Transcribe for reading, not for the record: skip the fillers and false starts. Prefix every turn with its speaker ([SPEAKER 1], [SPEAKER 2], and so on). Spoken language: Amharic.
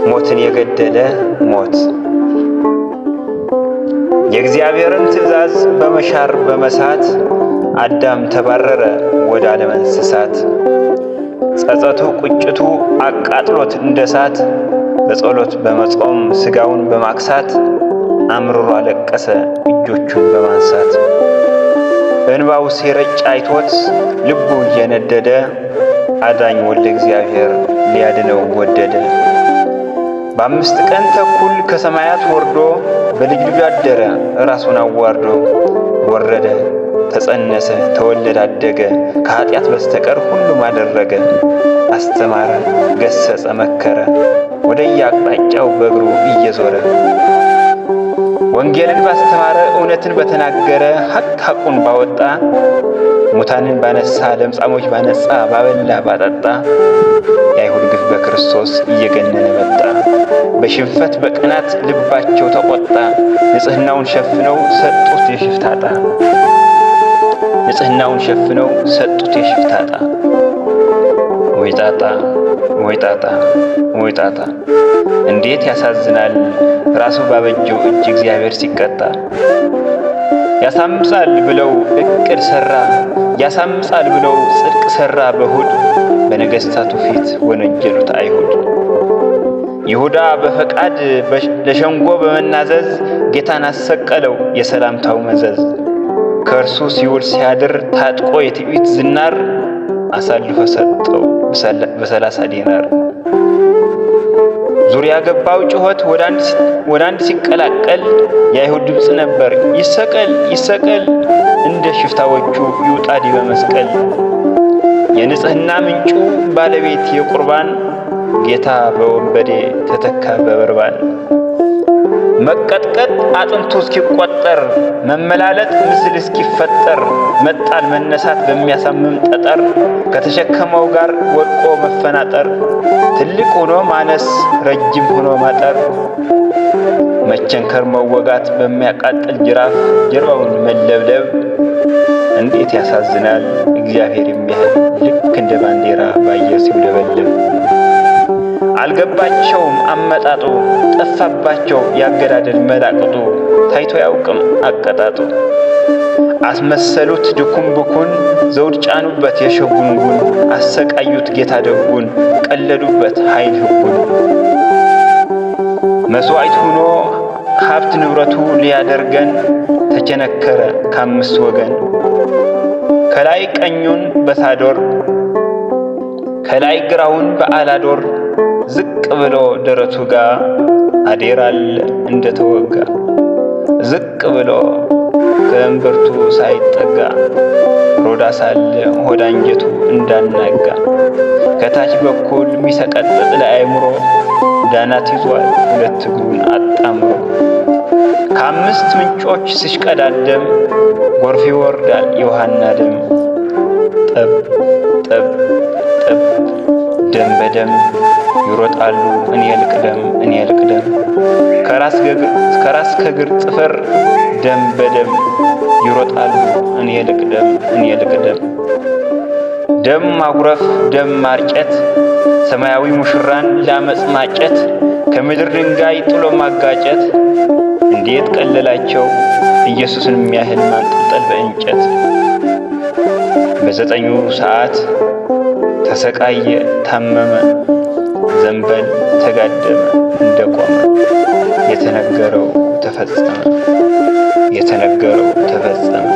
[SPEAKER 1] ሞትን የገደለ ሞት። የእግዚአብሔርን ትእዛዝ በመሻር በመሳት አዳም ተባረረ ወደ ዓለም እንስሳት። ጸጸቱ ቁጭቱ አቃጥሎት እንደ እሳት በጸሎት በመጾም ሥጋውን በማክሳት አምርሮ አለቀሰ እጆቹን በማንሳት። እንባው ሲረጭ አይቶት ልቡ እየነደደ አዳኝ ወልደ እግዚአብሔር ሊያድነው ወደደ። በ5 ቀን ተኩል ከሰማያት ወርዶ በልጅ ልጁ አደረ ራሱን አዋርዶ። ወረደ ተጸነሰ ተወለደ አደገ ከኃጢአት በስተቀር ሁሉም አደረገ። አስተማረ ገሰጸ መከረ ወደየአቅጣጫው በእግሩ እየዞረ። ወንጌልን ባስተማረ እውነትን በተናገረ ሐቅ ሐቁን ባወጣ ሙታንን ባነሳ ለምጻሞች ባነጻ ባበላ ባጠጣ የአይሁድ ግፍ በክርስቶስ እየገነነ መጣ። በሽንፈት በቅናት ልባቸው ተቆጣ ንጽሕናውን ሸፍነው ሰጡት የሽፍታ ዕጣ። ንጽሕናውን ሸፍነው ሰጡት የሽፍታ ዕጣ። ወይ ጣጣ ወይ ጣጣ ወይ ጣጣ! እንዴት ያሳዝናል! ራሱ ባበጀው እጅ እግዚአብሔር ሲቀጣ። ያሳምጻል ብለው እቅድ ሰራ ያሳምጻል ብለው ጽድቅ ሰራ በእሁድ በነገሥታቱ ፊት ወነጀሉት አይሁድ። ይሁዳ በፈቃድ ለሸንጎ በመናዘዝ ጌታን አሰቀለው የሰላምታው መዘዝ። ከእርሱ ሲውል ሲያድር ታጥቆ የትዕቢት ዝናር አሳልፎ ሰጠው በ30 ዲናር። ዙሪያ ገባው ጩኸት ወደ አንድ ሲቀላቀል የአይሁድ ድምፅ ነበር ይሰቀል ይሰቀል እንደ ሽፍታዎቹ ይውጣ ዲበ መስቀል። የንጽሕና ምንጩ ባለቤት የቁርባን ጌታ በወንበዴ ተተካ በበርባን። መቀጥቀጥ አጥንቱ እስኪቆጠር መመላለጥ ምስል እስኪፈጠር መጣል መነሳት በሚያሳምም ጠጠር ከተሸከመው ጋር ወድቆ መፈናጠር ትልቅ ሆኖ ማነስ ረጅም ሆኖ ማጠር መቸንከር መወጋት በሚያቃጥል ጅራፍ ጀርባውን መለብለብ እንዴት ያሳዝናል! እግዚአብሔር የሚያህል ልክ እንደ ባንዲራ በአየር ሲውለበለብ። አልገባቸውም አመጣጡ ጠፋባቸው ያገዳደል መላቅጡ ታይቶ ያውቅም አቀጣጡ። አስመሰሉት ድኩም ብኩን ዘውድ ጫኑበት የሾህ ጉንጉን አሰቃዩት ጌታ ደጉን ቀለዱበት ኃይል ሕጉን። መሥዋዕት ሆኖ ሀብት ንብረቱ ሊያደርገን ተቸነከረ ከአምስት ወገን። ከላይ ቀኙን በሳዶር ከላይ ግራውን በአላዶር ዝቅ ብሎ ደረቱ ጋ አዴር አለ እንደተወጋ። ዝቅ ብሎ ከእምብርቱ ሳይጠጋ ሮዳስ አለ ሆድ አንጀቱ እንዳናጋ። ከታች በኩል ሚሰቀጥጥ ለአእምሮ ዳናት ይዟል ሁለት እግሩን አጣምሮ። ከአምስት ምንጮች ሲሽቀዳደም ጎርፍ ይወርዳል የውሃና ደም። ጠብ ጠብ ጠብ ደም በደም ይሮጣሉ እኔ ልቅደም እኔ ልቅደም። ከራስ ከእግር ጥፍር ደም በደም ይሮጣሉ እኔ ልቅደም እኔ ልቅደም። ደም ማጉረፍ ደም ማርጨት ሰማያዊ ሙሽራን ላመጽ ማጨት ከምድር ድንጋይ ጥሎ ማጋጨት እንዴት ቀለላቸው ኢየሱስን የሚያህል ማንጠልጠል በእንጨት። በ9 ሰዓት ተሰቃየ ታመመ ዘንበል ተጋደመ እንደቆመ የተነገረው ተፈጸመ የተነገረው ተፈጸመ።